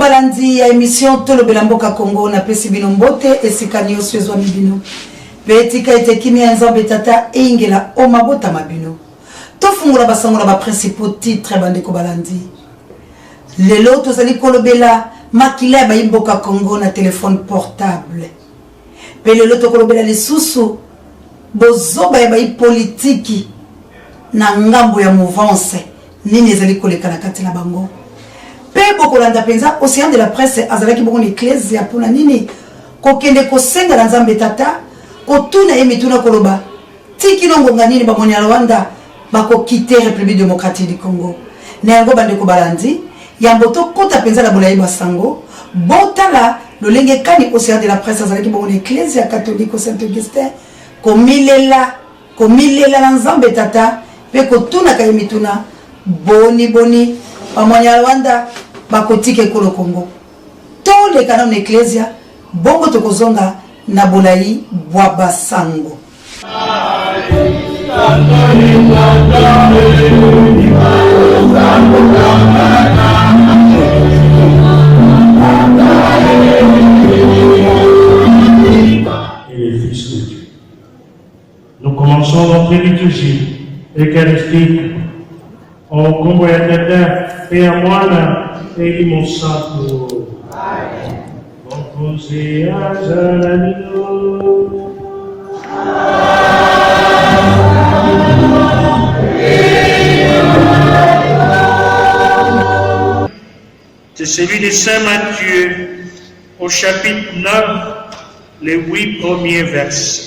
balandi ya emission Tolobela Mboka Congo, napesi bino mbote esika nyonso ezwami bino, mpe tika ete kimia ya Nzambe Tata eyingela o mabota ma bino. Tofungola basango na ba principaux titres. Bandeko balandi, lelo tozali kolobela makila ya bayi mboka Congo na telefone portable, mpe lelo tokolobela lisusu bozoba ya bayi politiki na ngambo ya mouvance, nini ezali koleka na kati na bango. Mpe bokolanda mpenza Ocean de la Presse azalaki bongo na eklezia mpona nini kokende kosenga na Nzambe Tata, kotuna ye mituna, koloba ti kino ngonga nini bamoni ya Rwanda bakokite République démocratique du Congo. Na yango, bandeko balandi, yambo tokota mpenza na bolayi bwa sango, botala lolenge kani Ocean de la Presse azalaki bongo na eklezia catholique Saint Augustin komilela komilela na Nzambe Tata mpe kotunaka ye mituna boni boni bamwanya ya Rwanda bakotika ekolo Congo. Toleka nano na eklezia, bongo tokozonga na bolayi bwa basango. Et le Fils de Dieu. Nous commençons notre liturgie eucharistique au Kombo ya Tata mpe ya Mwana mpe Elimo Santu. Mokonzi azala bino. C'est celui de Saint Matthieu au chapitre 9, les huit premiers versets.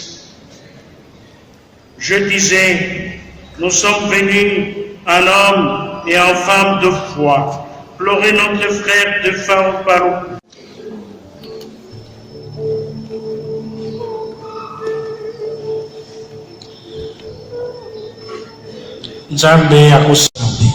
Je disais, nous sommes venus en hommes et en femmes de foi, pleurer notre frère de Paluku. Nzambe akosambe.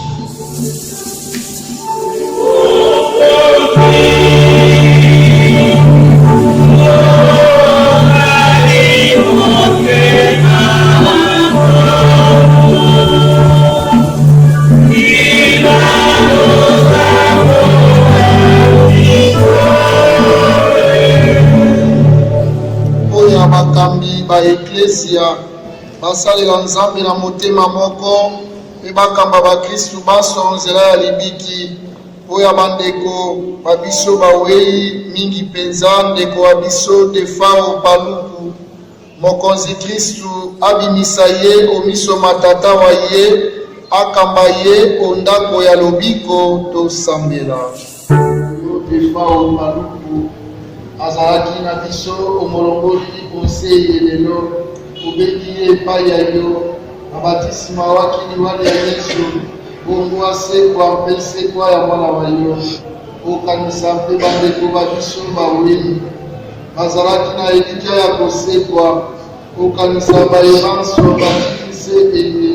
Mpo ya bakambi ba Eklezia, basalela Nzambe na motema moko mpe bakamba bakristu banso nzela ya libiki. Mpo ya bandeko ba biso bawei, mingi mpenza ndeko wa biso Defao Paluku, Mokonzi Kristu abimisa ye o miso ma Tata wa ye, akamba ye o ndako ya lobiko. Tosambela. Yo Defao Paluku azalaki na biso o molongoli o nse ye lelo obengi ye epai ya yo na batisima waki liwa lya Yesu, bongo asekwa mpe nsekwa ya mwana wa yo. Okanisa mpe bandeko ba biso bawei bazalaki na elikya ya kosekwa. Okanisa baye banso batiki nse eye,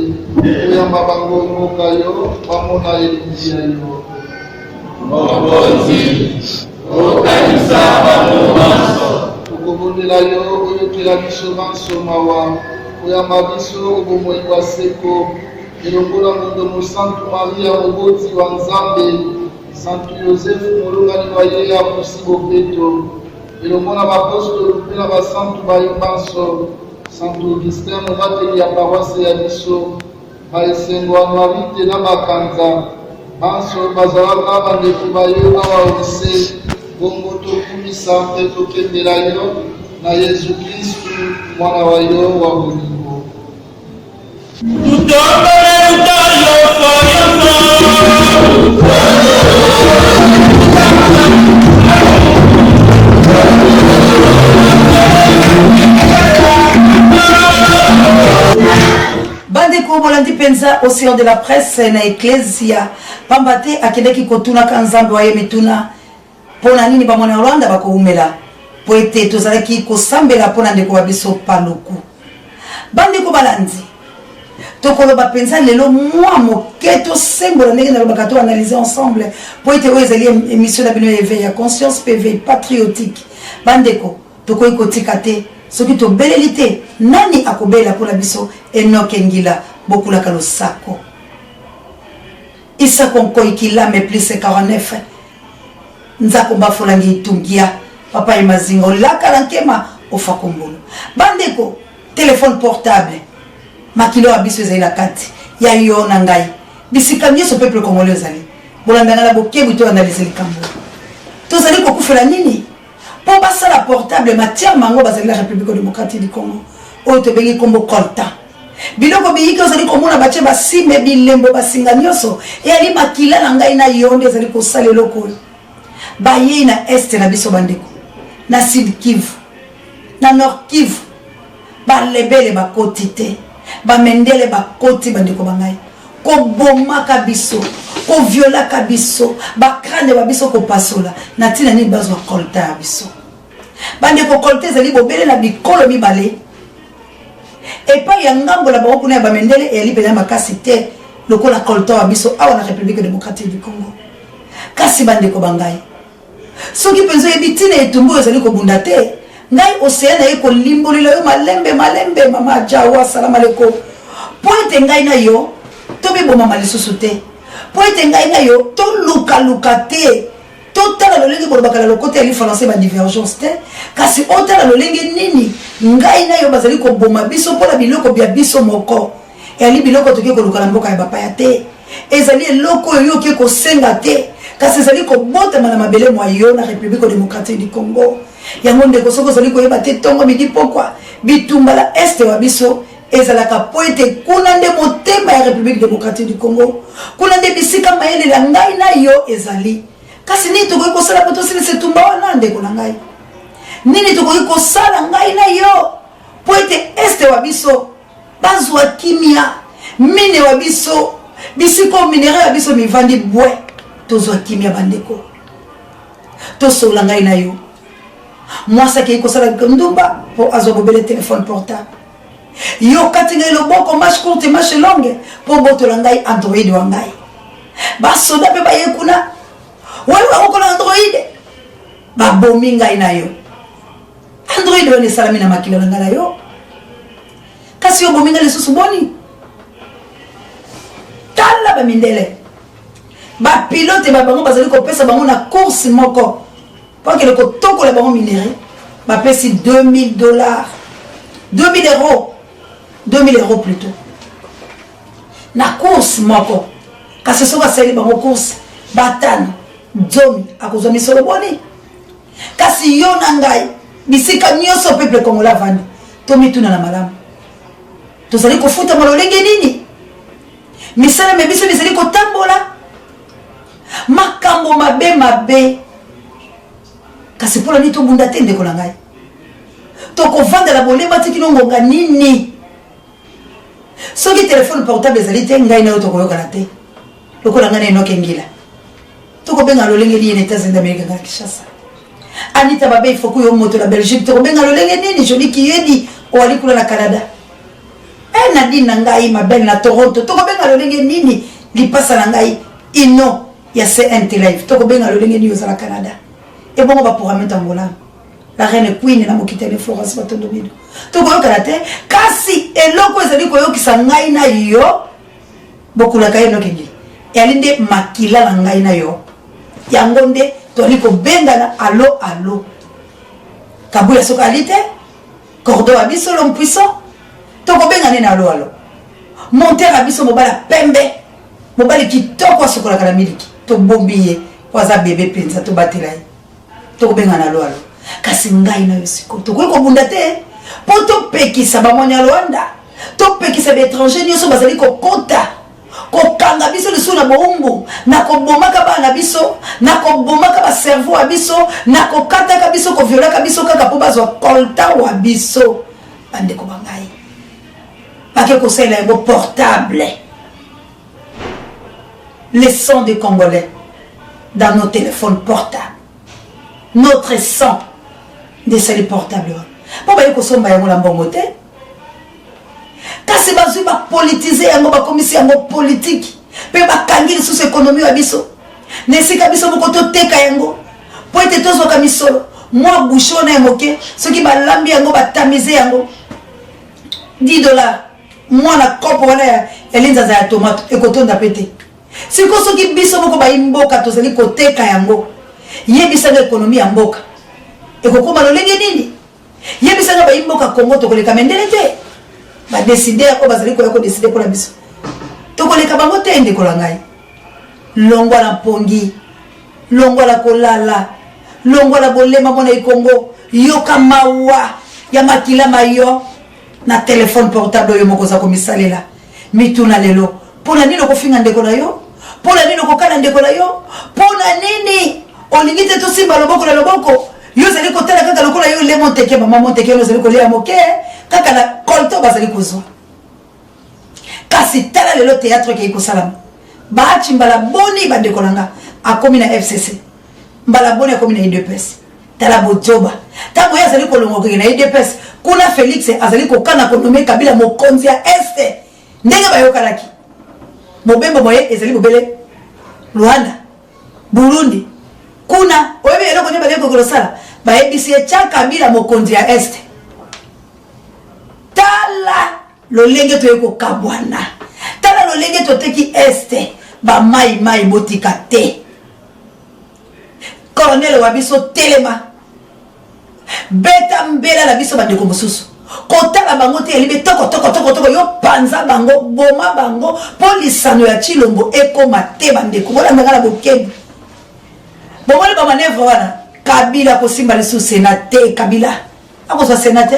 oyamba bango mboka yo, bamona elingi ya yo. Mokonzi, okanisa bango banso. Tokobondela yo oyokela biso banso mawa, oyamba biso o bomoi bwa seko, elongo na Ngondo Mosantu Maria Moboti wa Nzambe, Santu Yozefu molongani wa ye apusi bopeto, elongo na bapostolu mpe na basantu ba yo banso, Santu Augustin mobateli ya paroisse ya biso, Ba esengo Anuarite na Bakanza banso bazalaka bandeko ba yo awa o nse, bongo tokumisa mpe tokembela yo na Yezu Kristu, Mwana wa yo wa bolingo. Bandeko bolandi mpenza Ocean de la Presse na eklezia, pamba te akendaki kotunaka Nzambe wa ye mituna mpo na nini bamwana Rwanda bakowumela, mpo ete tozalaki kosambela mpo na ndeko wa biso Paluku. Bandeko balandi, tokoloba mpenza lelo mwa moke, tosembola ndenge nalobaka, to analyser ensemble, mpo ete oyo ezali émission na bino ya éveil ya conscience mpe éveil patriotique. Bandeko, tokoki kotika te, soki tobeleli te, nani akobela mpo na biso? Enoke Ngila, bokulaka losako. Isako Nkoy Kilame plus 49. Nzako mbafolangi itungia papa ye mazinga olaka na nkema ofakombolo. Bandeko, telefone portable makilo ya biso ezali na kati ya yo na ngai bisika nyonso peuple congolais ozali bolanda ngai na bokebi to analyse likambo tozali kokufela nini mpo basala portable matière mango bazali na république démocratique du congo oyo tobengi nkombo coltan biloko biyike ozali komona batye basime bilembo basinga nyonso eyali makila na ngai na yo nde ezali kosala eloko oyo bayei na este na biso bandeko na sud kivu na nord kivu balebele bakoti te bamendele bakoti bandeko ba ngai kobomaka biso koviolaka biso bakrane ba biso kopasola na ntina nini bazwa kolta ya biso bandeko kolta ezali bobele na bikolo mibale epai ya ngambo na bango kuna ya bamendele eyali mpenza makasi te lokola kolta wa biso awa na république démocratique du congo kasi bandeko ba ngai Soki mpenza oyebi ntina etumba oyo ozali kobunda te, ngai Ocean naye kolimbolela yo malembe malembe, mama Jawa salamaleko, mpo ete ngai na yo tomibomama lisusu te, mpo ete ngai na yo tolukaluka te, totala lolenge bolobaka na lokota ya lifalanse ba divergence te, kasi otala lolenge nini ngai na yo bazali koboma biso mpo na biloko bya biso moko. Eyali biloko toke koluka na mboka ya bapaya te. Ezali eloko oyo yo oke kosenga te, kasi ezali kobotama na mabele mwa yo na Republique democratique du Congo. Yango ndeko, soki ozali koyeba te, tongo midi pokwa, bitumba la este wa biso ezalaka mpo ete kuna nde motema ya Republique democratique du Congo, kuna nde bisika mayele ya ngai na yo ezali. Kasi nini tokoki kosala mpo tosilisa etumba wana, ndeko na ngai? Nini tokoki kosala ngai na yo mpo ete este wa biso bazwa kimia mine wa biso bisika oyo minere ya biso mivandi bwe tozwa kimia bandeko tosolola ngai na yo mwasi akei kosala ndumba mpo azwa bobele telefone portable yo okati ngai loboko marche courte marche longue mpo obotola ngai android wa ngai basoda mpe baye kuna wayo bakokola android babomi ngai na yo android wana esalami na makila na ngai na yo kasi yo obomi ngai lisusu boni tala bamindele bapilote ba bango bazali kopesa bango na course moko mpo akende kotokola bango minere bapesi 2000 dollars 2000 euros 2000 euros plutôt na course moko kasi soki asaleli bango course batano zomi akozwa misolo boni kasi yo na ngai bisika nyonso peuple congolais avandi tomituna na malamu tozali kofutama lolenge nini misala mya biso mizali kotambola makambo mabe mabe kasi mpo na nini tobunda te ndeko na ngai tokovandela bolema ti kino ngonga nini soki telefone portable ezali te ngai na yo tokoyokana te lokola ngai na enoke ngila tokobenga lolenge nini na Etats-Unis d'Amérique na Kinshasa Anita Babe Ifoku yo moto na Belgique tokobenga lolenge nini Jolie Kiyedi oali kuna na Canada eh Nadine na ngai ma belle na Toronto tokobenga lolenge nini lipasa na ngai Ino ya CNT Live tokobenga lolenge nini ozala Canada ebongo ba programme Angola la reine Queen na mokitani Florence Matondo Bido tokoyokana te kasi eloko ezali koyokisa ngai na yo bokulaka ye noki eyali nde makila na ngai na yo yango nde toali kobengana alo alo kabuya soki ali te cordo ya biso l'homme puissant tokobenga nini alo alo montere ya biso mobali ya pembe mobali kitoko asokolaka na miliki tobombi ye po aza bebe mpenza tobatela ye tokobengana alo alo kasi ngai na yo sikoyo tokoki kobunda te mpo topekisa bamwani ya Luanda topekisa baétranger nyonso bazali kokota kokanga biso lisusu na boumbu na kobomaka bana na biso na kobomaka bacerveau ya biso na kokataka biso koviolaka biso kaka mpo bazwa coltan wa biso bandeko ba ngai bake kosalela yango portable les sang des congolais dans nos téléphones portables notre sang nde esali portable wana mpo baye kosomba yango na mbongo te kasi bazwi bapolitize yango bakomisi yango politiki mpe bakangi lisusu ekonomi ya biso na esika biso moko toteka yango mpo ete tozwaka misolo mwa bushe wana ya moke soki balambi yango batamize yango 10 dollar mwana kopo wana ya linzanza ya tomato ekotonda mpe te sikoyo soki biso moko bayi mboka tozali koteka yango. Yebisanga ekonomi ya mboka ekokoma lolenge nini? Yebisanga bayi mboka Congo tokoleka mendele te? Badesider oyo bazali koya kodeside mpo na biso tokoleka bango te. Ndeko na ngai, longwa na mpongi, longwa na kolala, longwa na bolema mwana Kongo, yoka mawa ya makila mayo na telefone portable oyo moko oza komisalela. Mituna lelo, mpo na nini okofinga ndeko na yo? Mpo na nini okokana ndeko na yo? Mpo na nini olingi te tosimba loboko na loboko? Yo ozali kotala kaka lokola yo ole monteke, mama monteke wana ozali kolia moke kaka na kolto bazali kozwa. Kasi tala lelo théâtre ekei kosalama. Baachi mbala boni bandeko na nga akomi na FCC, mbala boni akomi na UDPS. Tala bojoba, ntango ye azali kolonga kokende na UDPS, kuna Félix azali kokana konome Kabila mokonzi ya Este ndenge bayokanaki. Mobembo moye ezali bobele Rwanda, Burundi. Kuna oyebi eloko nini bazali kokosala? Bayebisi ye tya Kabila mokonzi ya Este. Tala lolenge toye kokabwana, tala lolenge toteki Este. Bamai mai botika te. Colonel wa biso telema, beta mbela na biso bandeko mosusu, kotala bango te elibe toko toko toko toko, yo panza bango, boma bango mpo lisano ya Tshilombo ekoma te. Bandeko bolandanga na bokebi, bomoni ba manœuvre wana. Kabila kosimba lisusu Sénat te, Kabila akozwa Sénat te,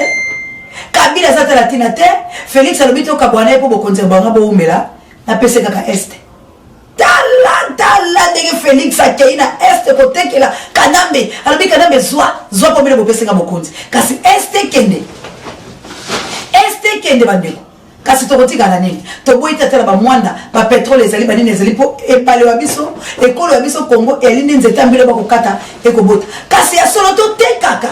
Kabila aza tala ntina te. Félix alobi tokabwana ye mpo bokonzi ya banga bowumela, napese kaka Este. Tala tala ndenge Félix akei na Este kotekela Kanambe, alobi Kanambe zwa zwa mpo bino bopesinga bokonzi, kasi Este kende, Este kende bandeko. Kasi tokotikala nini? Toboyi te atala bamwanda bapetrole ezali banini ezali mpo ebale wa biso, ekolo ya biso Kongo eyali nde nzete ya mbila bakokata ekobota. Kasi ya solo totekaka,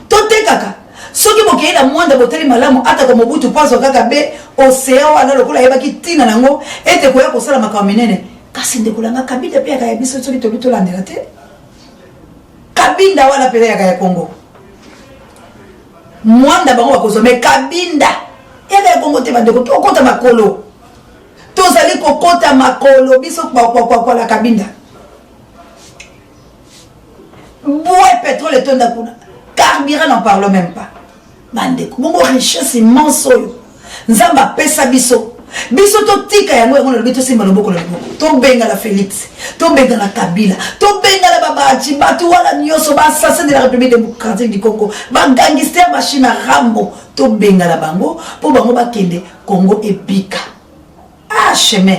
totekaka. Soki bokei na mwanda botali malamu, atako Mobutu mpo azwa kaka be osea wana lokola ayebaki ntina nango ete koya kosala makambo minene. Kasi ndeko langa, Kabinda mpe yaka ya biso, soki tobi tolandela te Kabinda wana mpenza yaka ya Kongo. Mwanda bango bakozwa, me Kabinda yaka ya Kongo te. Bandeko, tokota makolo, tozali kokota makolo biso kwakwakwakwa Kabinda bwe pétrole etonda kuna, carburant n'en parlons même pas. Bandeko, bongo richesse immense oyo Nzambe apesa biso, biso totika yango. Yango nalobi tosimba loboko na loboko, tobengana Félix, tobengana Kabila, tobengana babaci, bato wana nyonso baassassin de la République démocratique du Congo, bagangister, bachina Rambo, tobengana bango mpo bango bakende, Congo ebika. Ah, chemin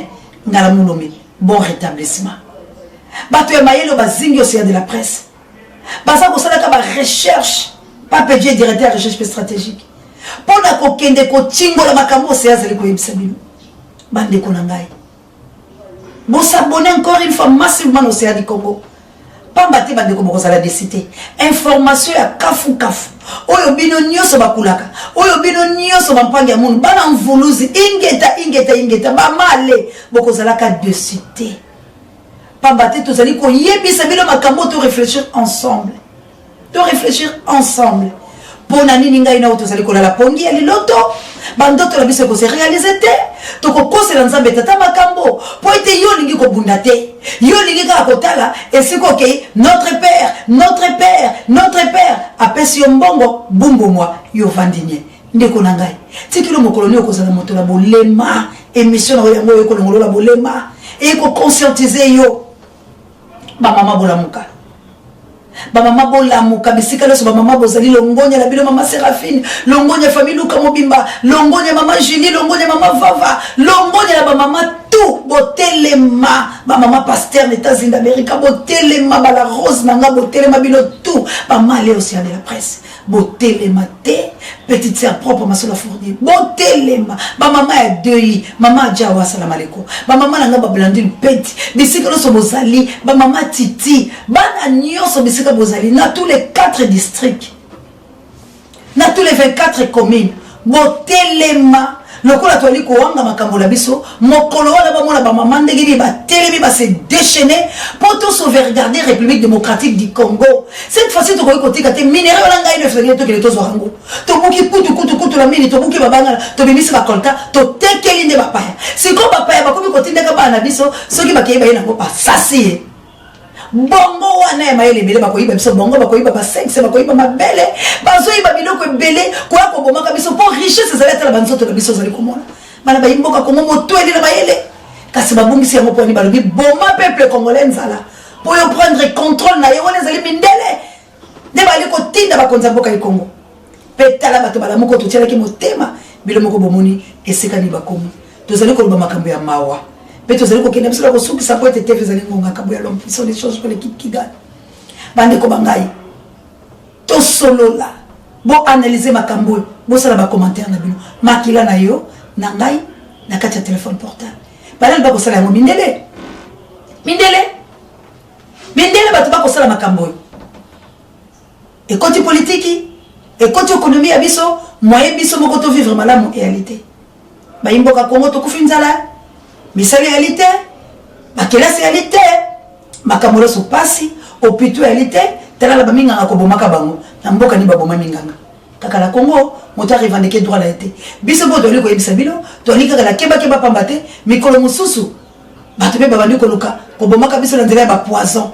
Ngala Mulome, bon rétablissement. Bato ya mayele bazingi océan de la presse baza kosalaka barecherche. Pape Dieu, directeur ya recherche mpe stratégique, mpo na kokende kotingola makambo océan azali koyebisa bino. Bandeko na ngai, bosabone encore une fois massivement na Océan du Congo, pamba te bandeko bokozala desi te. Information ya kafu kafu oyo bino nyonso bakulaka, oyo bino nyonso bampangi ya munu, bana mvuluzi, ingeta ingeta ingeta, bamale bokozalaka desi te, pamba te tozali koyebisa bino makambo. To réfléchir ensemble, to réfléchir ensemble. Mpo na nini ngai nao tozali kolala pongi ya liloto? Bandoto na biso ekose réaliser te. Tokokosela Nzambe tata makambo mpo ete yo olingi kobunda te, yo olingi kaka kotala esika okei. Notre père, notre père, notre père apesi yo mbongo bumbumwa, yo ovandi nye. Ndeko na ngai, tikilo mokolo nini okozala moto na bolema? Émission na yo yango oyo ekolongolola bolema, ekoconscientiser yo. Bamama bolamuka, bamama bolamuka bisika nyonso bamama bozali. Longonya na bino mama Séraphine, longonya famille Luka mobimba, longonya mama Julie, longonya mama Vava, longonya na bamama tout. Botelema bamama pasteur na États-Unis d'Amérique, botelema bala rose na nga, botelema bino tout bamale océan de la presse, botelema te. Petite sœur propre Masola Fournier, botelema bamama ya dei, mama Ajawa asala maleko, bamama na nga bablandine peti bisika nyonso bozali, bamama Titi, bana nyonso bisika bozali na tous les 4 districts, na tous les 24 communes, botelema lokola toali kowanga makambo na biso. Mokolo wana bamona bamama ndenge nini batelemi, base déchaîner mpo to sauvegarder République démocratique du Congo. Cette fois-ci tokoki kotika te minerai wana. Ngai no efengeli tokende tozwa yango. Tobuki kutu kutu kutu na mini, tobuki babangana, tobimisi bakolta, totekeli nde bapaya. Sikoyo bapaya bakomi kotindaka bana na biso, soki bakei baye nango basasi ye. Bongo wana ya mayele ebele bakoyiba biso bongo, bakoyiba basexe, bakoyiba mabele, bazoyiba biloko ebele koya kobomaka biso mpo richesse ezali ata na banzoto na biso. Ozali komona bana bayi mboka Kongo motweli na mayele, kasi babungisi yango mponi balobi boma peuple congolais nzala mpo yo prendre contrôle na ye. Wana ezali mindele nde bali kotinda bakonzi ya mboka ya Kongo. Mpe tala bato balamuka, totielaki motema bino moko bomoni esika nini bakomi. Tozali koloba makambo ya mawa mpe tozali kokende biso na kosukisa mpo ete tefe ezali ngonga. Kambo ya l'homme puissant ne change pas l'équipe qui gagne. Bandeko bangai, tosolola, boanalyse makambo oyo, bosala bacommentaire na bino. Makila na yo na ngai na kati ya telefone portable, banani bakosala yango? Mindele, mindele, mindele, bato bakosala makambo oyo. Ekoti politiki, ekoti ekonomi ya biso, moyen biso moko tovivre malamu eyali te. Bayimboka Kongo tokufi nzala, misala eyali te, bakelasi eyali te, makambo nyonso pasi, hôpitaux eyali te. Talala baminganga kobomaka bango na mboka nini? Baboma minganga kaka na Congo. Moto arevendiquer droit na ye te. Biso mpo toali koyebisa bino, toali kaka na kebakeba, pamba te mikolo mosusu bato mpe babandi koluka kobomaka biso na nzela ya bapoison.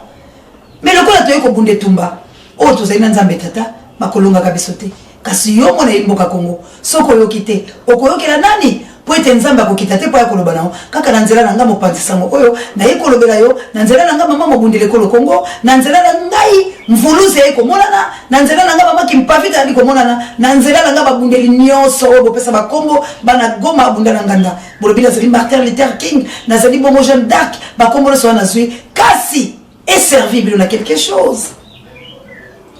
Me lokola toyei kobunda etumba oyo, tozali na Nzambe Tata, bakolongaka biso te. Kasi yo mwana ye mboka Kongo, soki oyoki te, okoyokela nani? Mpo ete Nzambe akokita te mpo aya koloba na yo kaka na nzela na ngai mopanzi sango oyo naye kolobela yo, na nzela na ngai mama mobundela ekolo Kongo, na nzela na ngai mvuluzi aye komonana, na nzela na ngai mama Kimpavita ayali komonana, na nzela na ngai babundeli nyonso oyo bopesa bakombo bana Goma abunda na nganda. Bolobi nazali Martin Luther King, nazali bongo Jeanne d'Arc, bakombo nyonso wana nazwi, kasi eservi bino na quelque chose?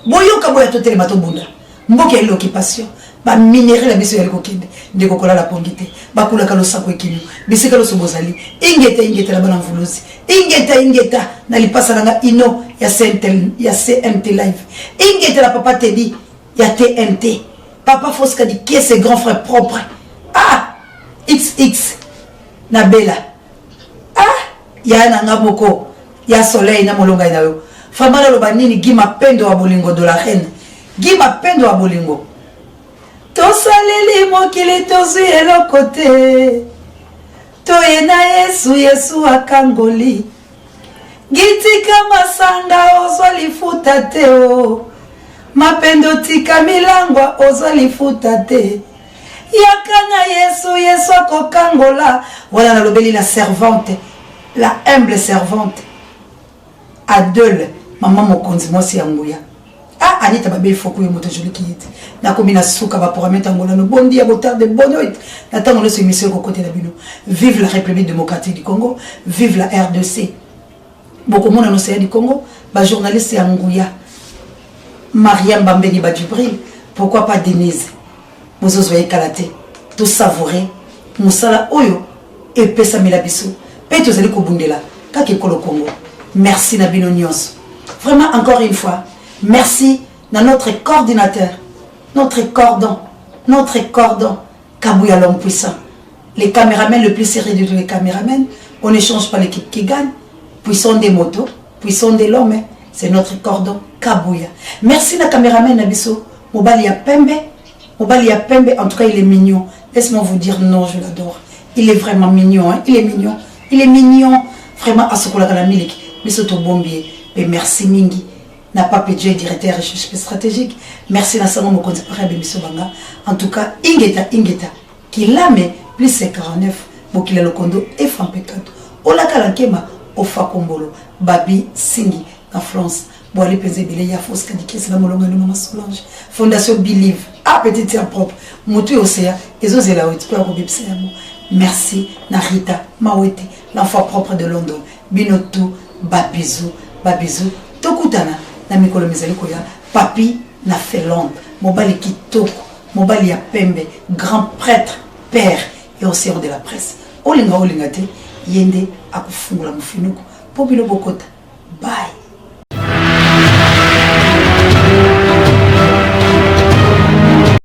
Boyoka, boya, totelema, tobunda. Mboka ya l'occupation, baminerai na biso yali kokende. Ndeko, kolala pongi te, bakulaka losako ekino bisika nyonso bozali. Ingeta, ingeta na bana mvuluzi, ingeta, ingeta na lipasa na nga ino ya CNT, ya CMT Live, ingeta na papa Tedi ya TNT, papa Fosca Dikiese, grand frère propre. Ah, xx na Bela, ah, ya na nga moko ya soleil na molongai na yo. Vraiment, naloba nini? Gi Mapendo ya bolingo de la reine, Gi Mapendo ya bolingo. Tosaleli mokili, tozwi eloko te, toye na Yesu, Yesu akangoli. Gitika masanga, ozwa lifuta te. O Mapendo, tika milangwa, ozwa lifuta te. Yaka na Yesu, Yesu akokangola. Wana nalobeli la servante, la humble servante Adele, mama mokonzi, mwasi ya nguya. Ah, Anita Babe Foku, ye moto joliki ye te. Nakomi na suka baprogramme tangolano. Bondi ya botarde, bonoit na ntango nyonso émission ekokotela bino. Vive la République démocratique du Congo, vive la RDC. Bokomona noseya du Congo bajournaliste ya nguya, Mariam Bambeni, Badjibril, pourquoi pas Denise, bozozwa ye kala te. Tosavoure mosala oyo epesamela biso mpe tozali kobundela kaka ekolo Congo. Merci na bino nyonso, vraiment encore une fois merci na notre coordinateur, notre cordon, notre cordon Kabouya, l'homme puissant, les caméramens le plus sérieux de tous les caméramens. On ne change pas l'équipe qui gagne. Puissant des motos, puissant de l'homme, hein. C'est notre cordon Kabouya. Merci na caméraman na biso, mobali ya pembe, mobali ya pembe. En tout cas, il est mignon. Laisse-moi vous dire, non, je l'adore. Il est vraiment mignon, hein. Il est mignon, il est mignon vraiment. Asokolaka na miliki, biso tobombi ye. Pe merci mingi na Pape Dieu, directeur recherche stratégique. Merci na sango mokonzi para bemiso banga. En tout cas, ingeta, ingeta, kilame plus 49 bokila lokondo eframpekato olakala nkema ofakombolo babi singi na France. Boali mpenza ebele ya Fosca Dikesi na molongani mama Solange, Fondation Believe. A petite sœur propre, motu ya oseya ezozela oyo mpo ya kobebisa yango. Merci na Rita Mawete, l'enfant propre de London. Bino tout, babizu, babizu. Tokutana na mikolo mizali koya. Papi na Felonde, mobali kitoko, mobali ya pembe, grand prêtre, père ya océan de la presse. Olinga olinga te, ye nde akofungola mofinuku mpo bino bokota. Bye.